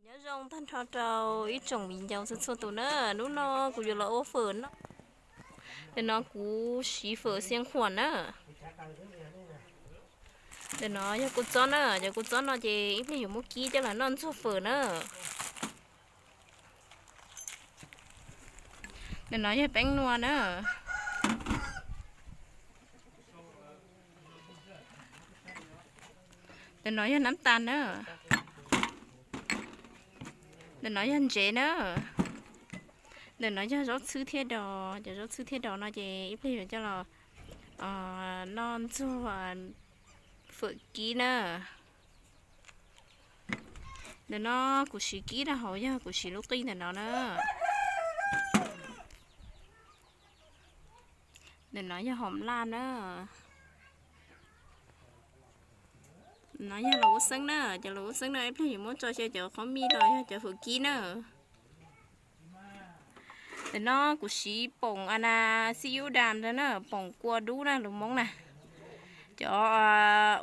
Nyob zoo tag nrho rau ib tsoom viv ncaus txhua txhua tus na, hnub no kuv yuav los ua fawm no. Ntawm no kuv siv fawm xiav khuam na. Ntawm no yog kua txob na, cov kua txob no ces ib pliag yuav muab kib coj los noj ntxuag fawm na. Ntawm no yog peeb nua na. Ntawm no yog nab tas na. Ntawm no yog ntsev na. Ntawm no yog zaub txhwb thiab dos, cov zaub txhwb thiab dos no ces ib pliag yuav coj los noj ntxuag fawm kib na. Ntawm no kuv siv kib rau hauv yog kuv siv lub qij ntawm no na. Ntawm no yog hom laj na. No yog laus ua xeeb na, cov laus ua xeeb no ib pliag yuav muab tso xyaw cov qhob mij los yog cov fawm kib na. Ntawm no kuv siv poom a na, xib yub dam ntawd na, poom kua dub na lus Hmoob na. Cov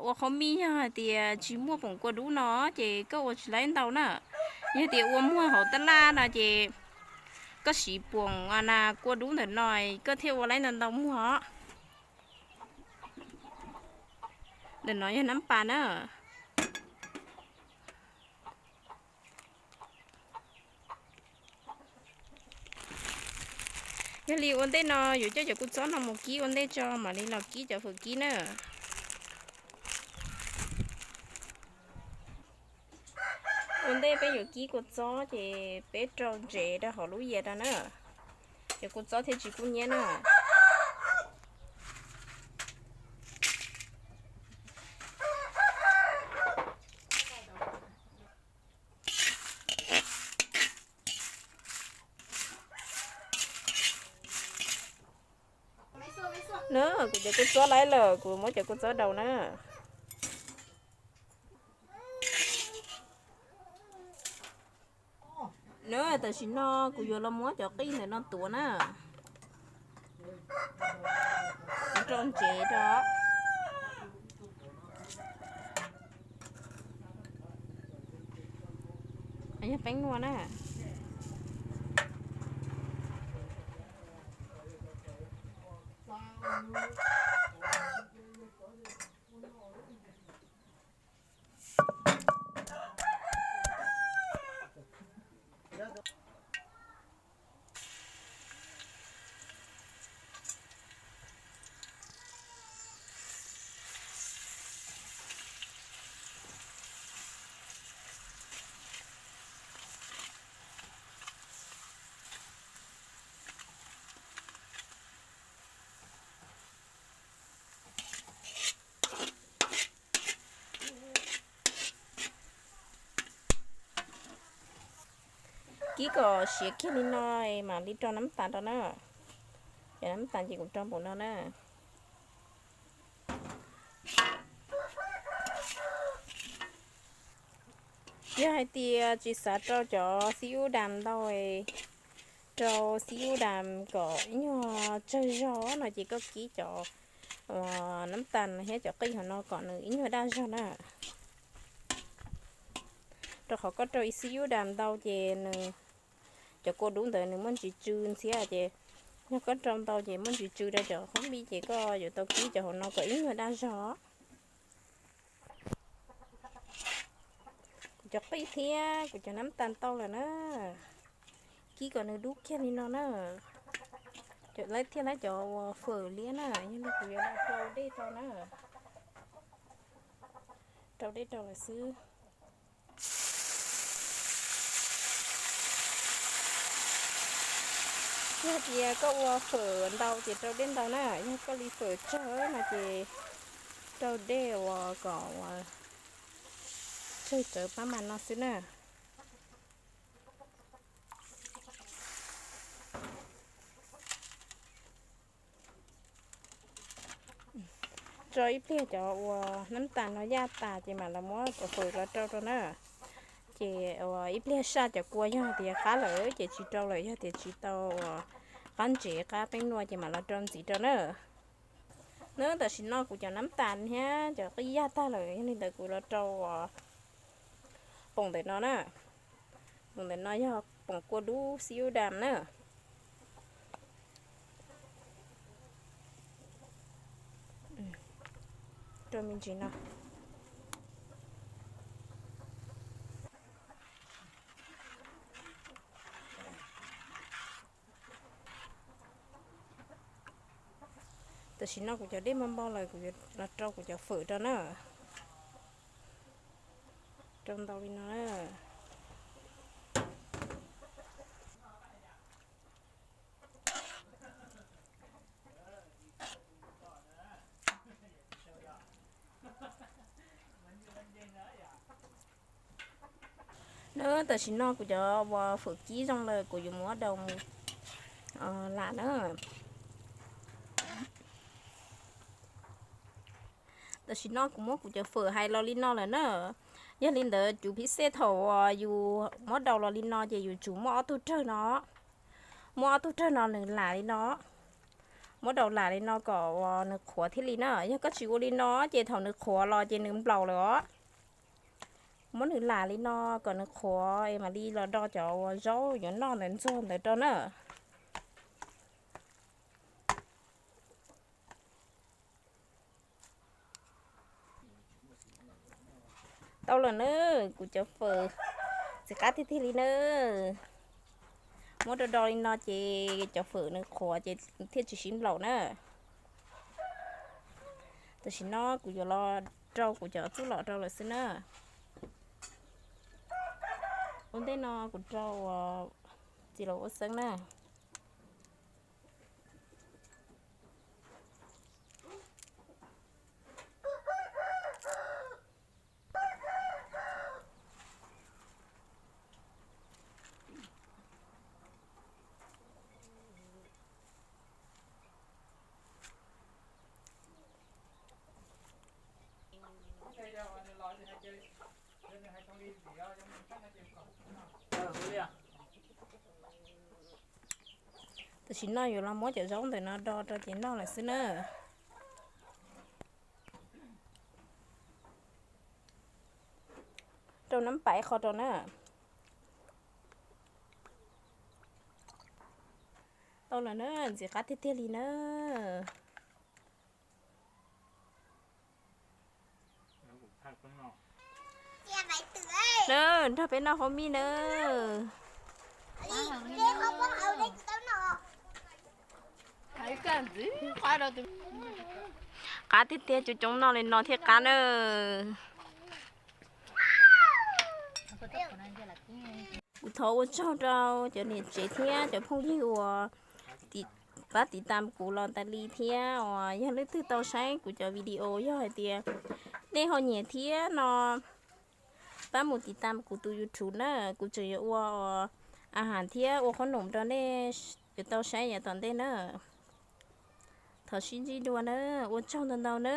ua qhob mij yog hais tias tsis muaj poom kua dub no ces koj ua tsis laib ntau na. Yog tias ua muag hauv tab laj no ces koj siv poom a na kua dub ntawm no koj thiaj ua laib ntau ntau muag os. Ntawm no yog nab pas na. Yog li ua ntej no yuav coj cov kua txob no mus kib ua ntej tso mam li los kib cov fawm kib na. Ua ntej peb yuav kib kua txob ces peb rau ntsev rau hauv lub yias rau na, cov kua txob thiaj tsis kub hnyiab na. Na, kuv cov kua txob laib lawm, kuv muab cov kua txob daus na. Na, tam sim no kuv yuav los muab cov qij ntawm no tuav na, rau ntsev rau. Yog peeb nua na. Kib kom siav kiag li no mam li rau nab tas rau na. Cov nab tas ces kuv rau npaum no na. Yog hais tias tsis xav rau cov xib ub das ntau, rau xib ub das kom ib nyuag tsawg zog no ces koj kib cov nab tas thiab cov qij hauv no kom nws ib nyuag daj zog na. Rau qhov koj rau xib ub das ntau ces nws, cov kua dub ntawd nws muaj ntsis tsw ntxhiab ces yog koj rau ntau ces muaj ntsis tsw rau cov qhob mij ces koj yuav tau kib cov hauv no kom ib nyuag daj zog. Kuv cov qij thiab kuv cov nab tas tau lawm na. Kib kom nws dub kiag li no na. Thiaj laib cov uas fawm liab na, yog li kuv yuav rau dej rau na. Rau dej rau lawm xwb. Yog tias koj ua fawm ntau ces rau dej ntau na, yog koj li fawm tsawg no ces rau dej uas kom tsawg rawv pab mas no xwb na. Tso ib pliag cov uas nab tas no yaj tas ces mam los muab cov fawm los rau rau na. Ces ib pliag saj cov kua yog tias qab lawm ces tsis rau lawm, yog tias tsis tau uas qab ntsev qab peeb nua ces mam los rau ntxiv rau na. Nab tam sim no kuv cov nab tas thiab cov qij yaj tag lawm, yog li ntawd kuv los rau uas poom ntawm no na. Ntawm no yog poom kua dub xib ub dam na. Rau me ntsis no. Tam sim no kuv cov dej npau npau lawm, kuv yuav los rau kuv cov fawm rau na. Rau ntau li no na. Na, tam sim no kuv cov uas fawm kib zoo lawm, kuv yuav muab daus mus lam na. Tam sim no kuv muab kuv cov fawm hais los li no lawm na. Yog li ntawd cov phib xej thaum uas yus muab daus los li no ces yus tsum muab ob tug rawg no, muab ob tug rawg no nws lam li no, muab daus lam li no kom uas nws qhuav thiaj li na. Yog koj tsis ua li no ces thaum nws qhuav los ces nws nplaum lawm os. Muab nws lam li no kom nws qhuav es mam li los do cov uas zaub yuav noj ntawd ntxuag ntawd rau na. Tau lawm na, kuv cov fawm ntxim qab tiag tiag li na. Muab do do li no ces cov fawm nws qhuav ces thiaj tsis sib nplaum na. Tam sim no kuv yuav los rau kuv cov txuj lom rau lawm xwb na. Ua ntej no kuv rau txiv laus ua xeeb na. Tam sim no yuav los muab cov zaub ntawm no do rau ces noj lawm xwb na. Rau nab pais qho rau na. Tau lawm na, ntxim qab tiag tiag li na. Na, nrog peb noj hauv mij na. Qab tiag tiag, coob coob noj li no thiaj qab na. Kuv thov ua tsaug rau cov niam tsev thiab cov phooj ywg uas pab tiv tam kuv los tas li thiab uas yog leej twg tau saib kuv cov video yog hais tias nej ho nyiam thiab no pab mus tiv tam kuv tus YouTube na, kuv tseem yuav ua a has thiab ua qhob noom rau nej yuav tau saib yav tom ntej na. Thov sib ntsib dua na, ua tsaug ntau ntau na.